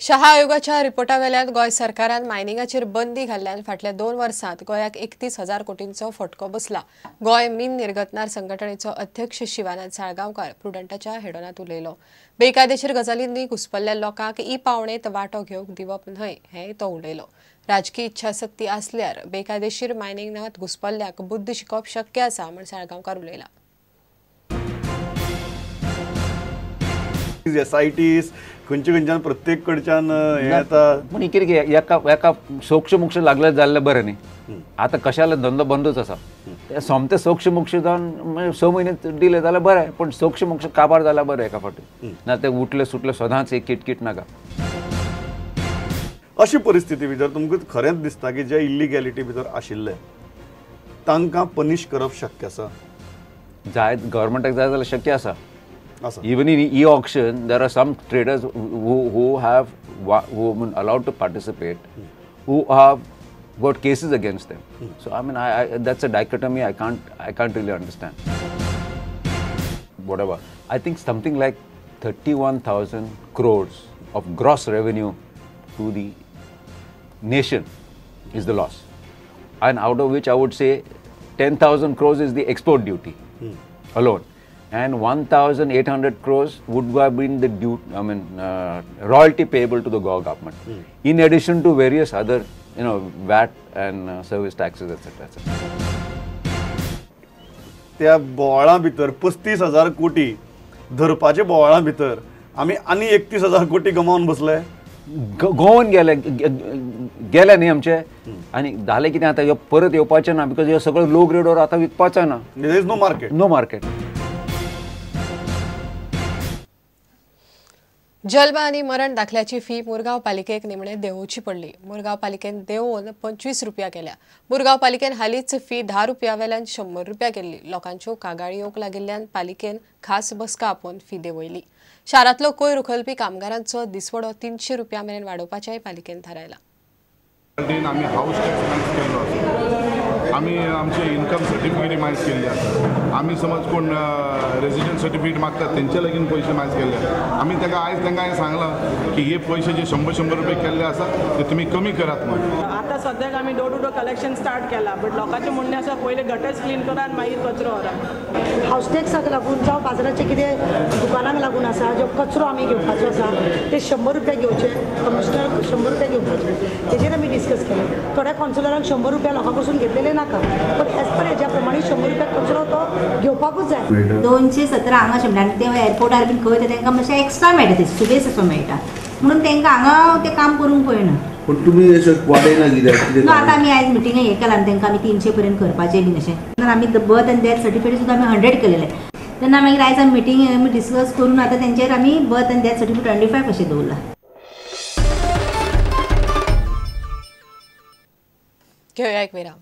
शहा आयोगाच्या रिपोर्टावेल्यान गोंय सरकारान मायनिंगाचेर बंदी घाल्ल्यान फाटल्या 2 वर्सांत गोंयाक 31,000 कोटींचो फटको बसला. गोंय मीन निर्गतनार संघटनेचो अध्यक्ष शिवानंद साळगांवकार प्रुडंटाच्या हेडोनांत उलयलो. बेकायदेशीर गजालींनी घुसपल्ल्या लोकांक ई पावणेंत वांटो घेवंक दिवप न्हय हें तो उलयलो. राजकी इच्छाशक्ती आसल्यार बेकायदेशीर मायनिंगांत घुसपल्ल्याक बुद्द शिकोवप शक्य आसा म्हूण साळगांवकार उलयला. एसआयटीस खंयचे खंयच्यान प्रत्येक कडच्यान हें येता. पूण कितें एका एका सोक्ष मोक्ष लागले जाल्लें बरें न्ही. आतां कशाला धंदो बंदूच आसा, ते सोमते सोक्ष मोक्ष जावन 6 म्हयने डिले जाल्यार बरें, पूण सोक्ष मोक्ष काबार जाल्यार बरें एका फावटी ना ते उठले सुटले सदांच एक किटकीट नाका. अशी परिस्थिती भितर तुमकां खरेंच दिसता की जे इल्लिगॅलिटी भितर आशिल्ले तांकां पनिश करप शक्य आसा? जाय गव्हर्मेंटाक जाय जाल्यार शक्य आसा. Even in e-auction, there are some traders who have been allowed to participate, who have got cases against them. So I mean, I that's a dichotomy I can't really understand. Whatever, I think something like 31,000 crores of gross revenue to the nation is the loss, and out of which I would say 10,000 crores is the export duty alone. And 1,800 crores would have been the due, I mean, royalty payable to the Goa government, in addition to various other, you know, VAT and service taxes, etc. etc. त्या बोवाळा भितर 35,000 कोटी धरपाचे बोवाळा भितर आमी आनी 31,000 कोटी गमावन बसले. Goan गेले गेले न्ही आमचे. आनी जालें कितें आतां परत येवपाचें ना, because ह्यो सगळो लो ग्रेडवर आतां विकपाचो ना. There is no market. No market. जल्म आनी मरण दाखल्याची फी मुरगांव पालिकेक निमणे देंवोवची पडली. मुरगांव पालिकेन देंवोवन 25 रुपया केल्या. मुरगांव पालिकेन हालींच फी 10 रुपया वेल्यान 100 रुपया केल्ली. लोकांच्यो कागाळी येवंक लागिल्ल्यान पालिकेन खास बसका आपोवन फी देंवयली. शारांतलो कोयर उखलपी कामगारांचो दिसवडो 300 रुपया मेरेन वाडोवपाचेंय पालिकेन थारायलां. आमी हावस टॅक्स मायनस केल्लो आसा, आमी आमचे इन्कम सर्टिफिकेट मायनस केल्ली आसा, आमी समज कोण रेजिडंट सर्टिफिकेट मागतात तेंचे लागीं पयशे मायनस केल्ले आसा. आमी ताका आयज तांकां हांवें सांगलां की हे पयशे जे 100-100 रुपये केल्ले आसा ते तुमी कमी करात म्हूण. आतां सद्याक आमी door to door collection start केला, बट लोकांचें म्हणणें आसा पयलीं गटर्स क्लीन करा आनी मागीर कचरो व्हरा. हावस टॅक्साक लागून जावं बाजाराचे कितें दुकानांक लागून आसा जो कचरो आमी घेवपाचो आसा ते 100 रुपया घेवचे, कमिशनर 100 रुपया घेवपाचे, तेजेर आमी डिस्कस केलें. थोड्या कावन्सिलरांक 100 रुपया लोकां कडसून घेतलेले नाका, पण एज पर हेज्या प्रमाणे 100 रुपया कचरो तो घेवपाकूच जाय. 217 हांगा 100 आनी ते एअरपोर्टार बीन खंय तांकां मातशें एक्स्ट्रा मेळटा, ते सुबेस असो मेळटा म्हणून तांकां हांगा ते काम करूंक पळयना. पूण तुमी वाडयना कित्याक? आतां आमी आयज मिटिंगेक हें केलां आनी तांकां आमी 300 पर्यंत करपाचें बीन अशें. आमी बर्थ आनी डेथ सर्टिफिकेट सुद्दां आमी 100 केलेलें. तेन्ना मागीर आयज आमी मिटींग आमी डिस्कस करून आतां तेंचेर आमी बर्थ आनी डेथ सर्टिफिकेट 25 अशें दवरलां. घेवया एक विराम.